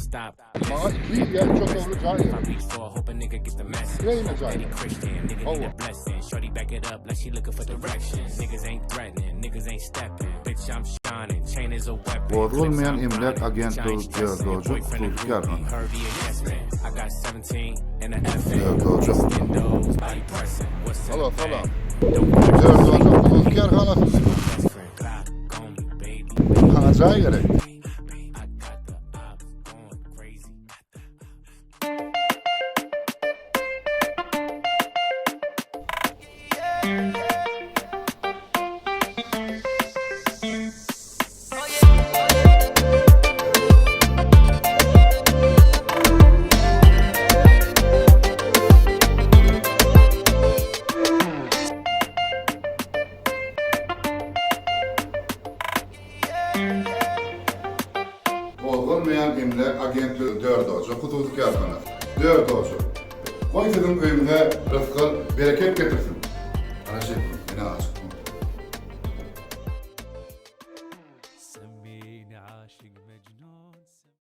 Maňa 200 ýa 3 otagly jaý gerek. Kireýine jaý gerek. Hawa. Gozgalmaýan emläk agentligi Dördojak hususy kärhanasy. Dördojak. Alo, salam. Dördojak hususy kärhanasymy? Maňa jaý gerek. Gozgalmaýan emläk agentligi Dördojak hususy kärhanasy. Dördojak. Goý siziň öýüňize rysgal, bereket getirsin. Ana şeýtdim, men açykdym.